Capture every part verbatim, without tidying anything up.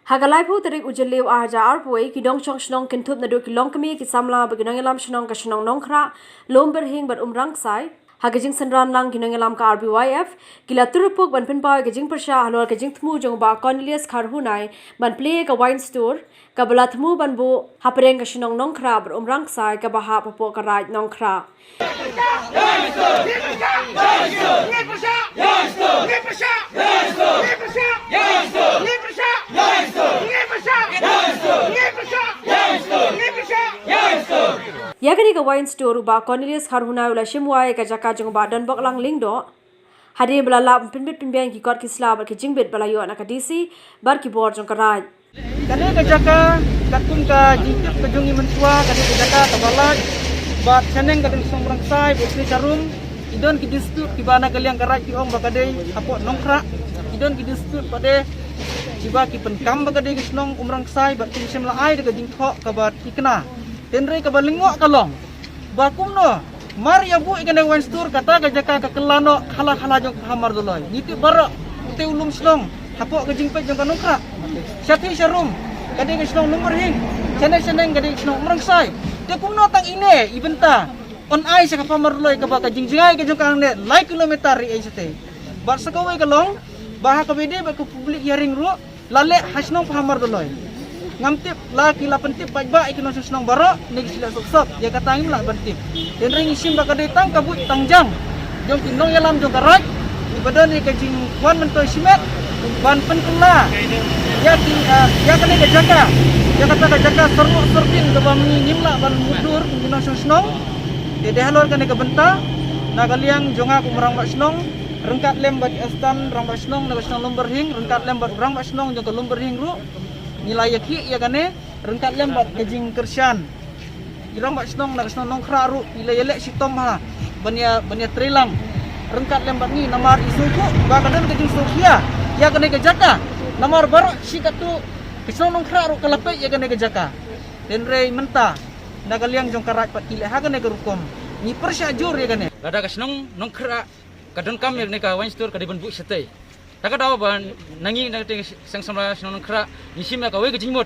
Ha ka laiphew tarik u Jylliew arhajar arphew, ki nongshong shnong kynthup naduh ki longkmie, ki samla bad ki nongïalam shnong ka shnong Nongkhrah, Lumbyrhing bad Umrangsai. Ha ka jingsynran lang ki nongïalam ka R B Y F ki la tur puk ban pynpaw ïa ka jingpyrshah halor ka jingthmu jong u Bah Cornelius Kharhunai ban plie ïa ka wine store kaba la thmu ban buh hapdeng ka shnong Nongkhrah bad Umrangsai kaba hap hapoh ka Raid Nongkhrah. Ïa kane ka wine store u Bah Cornelius Kharhunai u la shim wai ïa ka jaka jong u Bah Donboklang Lyngdoh. Hadien ba la lah ban pynbit pynbiang ïa ki kot ki sla bad ki jingbit ba la ïoh na ka D C bad ki bor jong ka Raid. Kane ka jaka, katkum ka jingtip ka jong ngi mynshwa, kane ka jaka kaba lait bad shaneng ka dong shnong Umrangsai bad shnong Umrangsai, ki don ki dispute kiba na ka liang ka Raid ki ong ba ka dei hapoh Nongkhrah, ki don ki dispute pat de kiba ki pyndonkam ba ka dei ka shnong Umrangsai bad kim shym la ai da ka jingthoh kaba thikna. Hynrei kaba lyngngoh ka long ba kumno mar ïa buh ïa kane ka wine store, kata ka jaka ka kylla noh ha la ha la jong ka Pha Marduloi. Ngi tip baroh, ute u lum shnong hapoh ka jingpeit jong ka Nongkhrah. Shathie sharum ka dei ka shnong Lumbyrhing, shaneng shaneng ka dei ka shnong Umrangsai. Te kumno tang ine i bynta yn ai sha ka Pha Marduloi kaba ka jingjngai ka jong ka hangne lai kilometer ri ai shatei. Bad sa kawei ka long ba ha kaba ïadei bad ka public hearing ruh la leh ha shnong Pha Marduloi. Ngam tip la ki la pyntip paidbah ïa ki nongshong shnong baroh ne ki shu leh sop sop, ïa kata ngim lah ban tip. Hynrei ngi shim ba ka dei tang ka buit tang jam jong ki nongïalam jong ka Raid kiba don ïa ka jingwan myntoi shimet ban pynkylla ïa ki, ah, ïa kane ka jaka, ïa kata ka jaka syrngiew syrpin kaba ngi ngim lah ban mutdur kum ki nongshong shnong. Te dei halor kane ka bynta na ka liang jong nga kum u rangbah shnong ryngkat lem bad ki asistant rangbah shnong na ka shnong Lumbyrhing, ryngkat lem bad u rangbah shnong jong ka Lumbyrhing ruh ngi la ïakhih ïa kane ryngkat lem bad ka jingkyrshan. Ki rangbah shnong na ka shnong Nongkhrah ruh ki la ïaleh shitom ha ban ïa, ban ïatreilang ryngkat lem bad ngi namar i sngewthuh ba ka don ka jingsngewkhia ïa kane ka jaka. Namar baroh shi katto ka shnong Nongkhrah ruh ka la peit ïa kane ka jaka. Hynrei mynta na ka liang jong ka Raid pat ki leh ha kane ka rukom. Ngi pyrshah jur ïa kane. Lada ka shnong Nongkhrah ka donkam ïa kane ka wine store ka dei ban buh shatei. Ta ka daw ba na ngi na ka seng samla shnong Nongkhrah ngi shim ïa kawei ka jingmut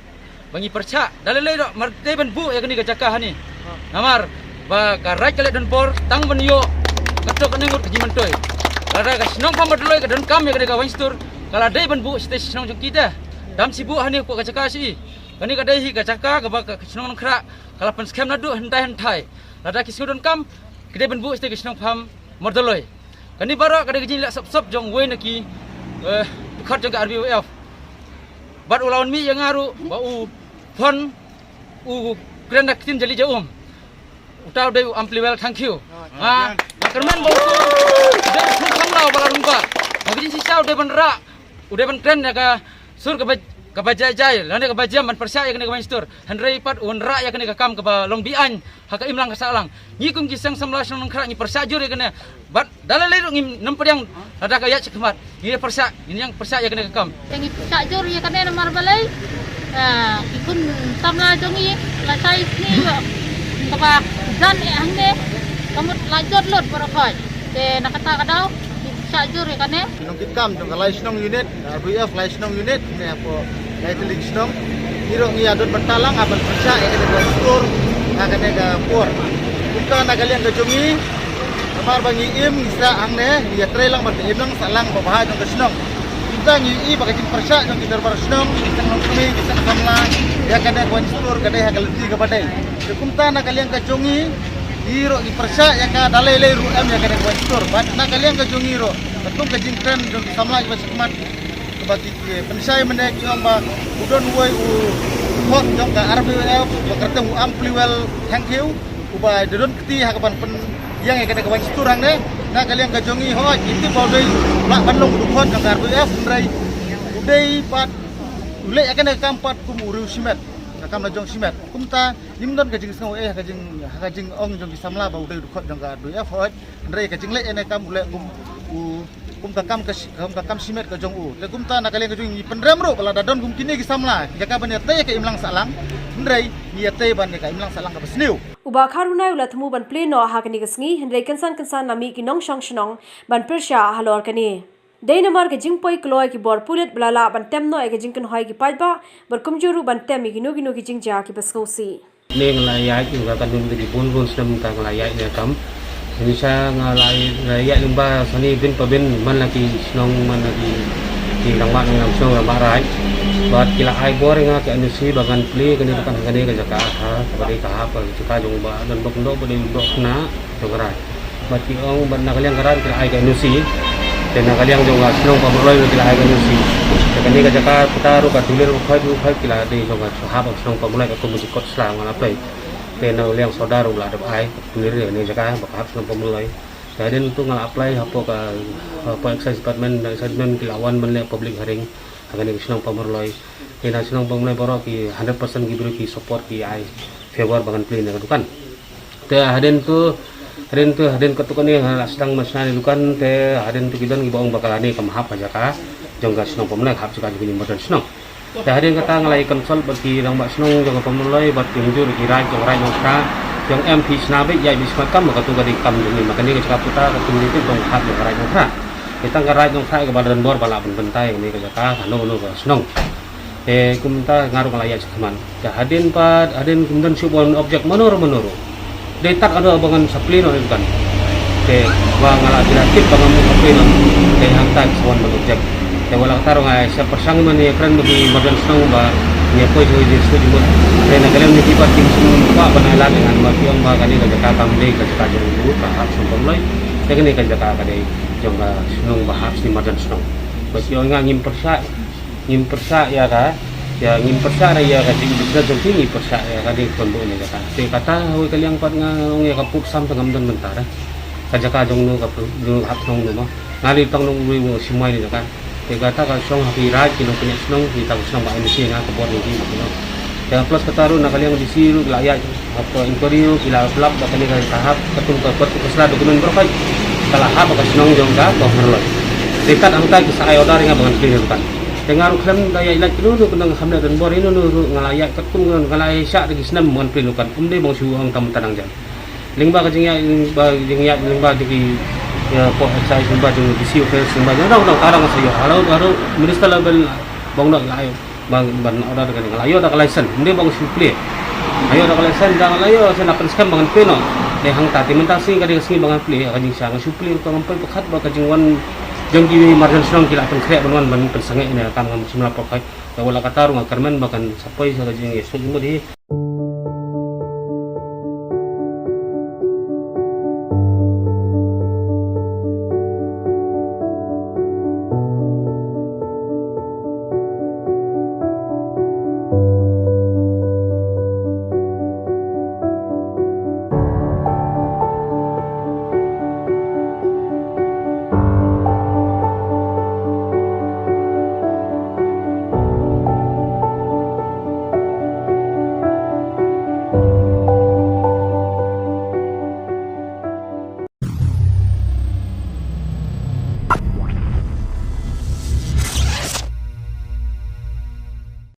ba ngi pyrshah da lei lei ruh mar dei ban buh ïa kane ka jaka hangne. Namar ba ka Raid ka leh don bor tang ban ïoh kato kane ngut ka jingmyntoi. Lada ka shnong Pha Marduloi ka donkam ïa kane ka wine store ka la dei ban buh shatei shnong jong ki te. Dam shi buh hangne ko ka jaka shi. Kane ka dei hi ka jaka kaba ka shnong Nongkhrah ka la pynskhem naduh hyntai hyntai. Lada ki shu donkam ki dei ban buh shatei ka shnong Pha Marduloi. Kane baroh ka dei ka jingleh sop sop jong uwei na ki, eh, dkhot jong ka R B Y F. Bad u la wan mih ïa nga ruh ba u phone u kren da ka ktien jali ja um. Uta u dei u Ampliwell Thangkhiew. Ha, nga kyrmen ba u dei u samla ba la rung ba. Nga ka jingshisha u dei ban rah, u dei ban kren ïa ka sur kaba, kaba jai jai lane kaba jem ban pyrshah ïa kane ka wine store. Hynrei pat u wanrah ïa kane ka kam kaba long beaiñ ha ka imlang ka sahlang. Ngi kum ki seng samla shnong Nongkhrah ngi pyrshah jur ïa kane. Bad da lei lei ruh ngim nang pdiang lada ka ïaid shakhmat. Ngi pyrshah, ngi nang pyrshah ïa kane ka kam. Te ngi pyrshah jur ïa kane namar balei, ah, ki khun samla jong ngi la shai sngi ïoh kaba jan eh hangne. Ka mut la jot lut baroh khoit. Te na kata ka daw ngi pyrshah jur ïa kane. Ki nongkitkam jong ka lai shnong unit, ah, R B Y F lai shnong unit ne hapoh lai tylli ki shnong. Ngi ruh ngi ïa don bynta lang ha ban pyrshah ïa kane ka store ha kane ka por. Kumta na ka liang ka jong ngi, namar ba ngi im ngi sah hangne, ngi ïatrei lang bad ka imlang sahlang ba bha jong ka shnong. Kumta ngi ïohi ba ka jingpyrshah jong ki dorbar shnong, ki seng longkmie, ki seng samla ïa kane ka wine store ka dei ha ka lynti kaba dei. Te kumta na ka liang ka jong ngi, ngi ruh ngi pyrshah ïa ka da lei lei ruh em ïa kane ka wine store. Bad na ka liang ka jong ngi ruh, katkum ka jingkren jong ki samla kiba shakhmat, kaba ki, ki pynshai mynne ki ong ba u don uwei u dkhot jong ka R B Y F ba kyrteng u Ampliwell Thangkhiew uba da don kti ha kaban pynïeng ïa kane ka wine store hangne. Na ka liang ka jong ngi hooid ngi tip ba u dei u lah ban long u dkhot jong ka R B Y F, hynrei u dei pat u leh ïa kane ka kam pat kum u riew shimet, ka kam la jong shimet. Kumta ngim don ka jingsngew eh ha ka jing, ha ka jingong jong ki samla ba u dei u dkhot jong ka R B Y F hooid. Hynrei ka jingleh ïa kane ka kam u leh kum u, kum ka kam ka shi-, kum ka kam shimet ka jong u. Te kumta na ka liang ka jong ngi pynrem ruh ba lada don kum kine ki samla ki jaka ban ïatei ïa ka imlang sahlang, hynrei ngi ïatei ban ïa ka imlang sahlang kaba sniew. U Bah Kharhunai u la thmu ban plie noh ha kane ka sngi, hynrei kynsan kynsan la mih ki nongshong shnong ban pyrshah halor kane. Dei namar ka jingpoi kloi ki bor pulit ba la lah ban tem noh ïa ka jingkynhoi ki paidbah bad kumjuh ruh ban tem ïa kino kino ki jingjia kiba sngewsih. Ne nga la ïaid ïa ka kanun da ki bun bun snem mynta nga la ïaid ïa kam. Hynrei nga la ïaid lyngba sani bin pa bin man la ki shnong man la ki ki rangbah nongïalam shnong rangbah raid. Bad ki la ai bor ïa nga ka N O C ba ngan plie kane ka dukan ha kane ka jaka ha kaba dei ka hap ka jaka jong ba don bok ndo ba dei bok na jong ka raid. Bad ki ong bad na ka liang ka raid ki la ai ka N O C. Te na ka liang jong ka shnong Pamrloi ki la ai ka N O C. Te kane ka jaka kata ruh ka tulir ruh khoi ruh khoi ki la dei jong ka hap ka shnong Pamrloi ka kum ka jingkot sla nga la plie. Te na ka liang sordar ruh la dep ai ka tulir ïa kane ka jaka ba ka hap shnong Pamrloi. Te hadien tu nga la apply hapoh ka hapoh excise department, na excise department ki la wan ban leh public hearing ha kane ka shnong Pamrloi. Te na shnong Pamrloi baroh ki hundred percent ki briew ki support ki ai favor ba ngan plie na ka dukan. Te hadien tu hadien tu hadien katto katne nga la sdang ban shna ïa ka dukan te hadien tu ki don kiba ong ba ka lane kam hap ka jaka jong ka shnong Pamrloi, hap jaka jong kine ki modern shnong. Te hadien kata nga la ïa consult bad ki rangbah shnong jong ka Pamrloi bad kumjuh ki raid jong raid Nongkhrah, jong em phi shna beit ïa bad smat kam ba katu ka dei kam jong ngi, ma kane ka jaka puta ka kum dei tang hap jong ka raid Nongkhrah. Te tang ka raid Nongkhrah kaba don bor ba lah ban pyntai kane ka jaka kano kano ka shnong. Te kumta nga ruh nga la ïaid shakhmat. Te hadien pat hadien kum don shuh ban object mano ruh mano ruh. Dei tad ado ba ngan sa plie noh ïa ka dukan. Te ba nga la plie tip ba ngan sa plie noh. Te hangta ki sa wan ban object. Te wat la katta ruh nga sa pyrshang ban ïakren bad ki marjan shnong ba ngi poi sha ki district jingmut. Te na ka liang ki pat kim sngewbha ban ai lad ïa ngan ba ki ong ba kane ka jaka kam dei ka jaka jong u ka hap shnong Pamrloi. Te kane ka jaka ka dei jong ka shnong ba hap sha ki marjan shnong. Ba ki ong nga ngim pyrshah ngim pyrshah ïa ka, ïa ngim pyrshah ïa ka jingbusiness jong ki, ngim pyrshah ïa ka dei ka pynbun ïa ka. Te kata hawei ka liang pat nga ong ïa ka pud sam te ngam don mynta re. Ka jaka jong no ka pud jong hap shnong no ma. Nga dei tang nong wei wei shimwai ne jaka. Te kata ka shong ha ki raid ki nongpynïaid shnong kita ka shnong ba M C nga ka bor ne ki ma ki nong. Te plus kata ruh na ka liang D C ruh la ïa Hapoh inquiry ruh ki la lap ba kane ka hap katkum ka kot ka sla document baroh ka la hap ka shnong jong ka Pamrloi. Te kat hangta ki sa ai order ïa nga ba ngan plie ruh kan. Te nga ruh khlem da ïa lait kano kano kano nga khlem da don bor ïa no no ruh nga la ïa katkum nga la ïa shah da ki snem ba ngan plie ruh kan. Um dei ba nga shu ong tam tanang jan. Lyngba ka jingïa lyngba jingïa lyngba jong ki ïa poh excise lyngba jong D C office lyngba jong dong dong tarang sa ïa halo halo minister level bong dong la ïa. Ban ban order da ka dei nga la ïoh da ka license. Ym dei ba nga shu plie. Nga ïoh da ka license da nga la ïoh sa na pynskhem ba ngan plie noh. Dei hangta te mynta sngi ka dei ka sngi ba ngan plie ka jingshah nga shu plie ruh ka ngam poi pyrkhat ba ka jingwan jong ki marjan shnong ki la pynkhreh ban wan ban pynsangeh ïa nga kan ngam shym la pyrkhat. Te wat la katta ruh nga kyrmen ba kan sa poi sa ka jingïasuk jingmut hi.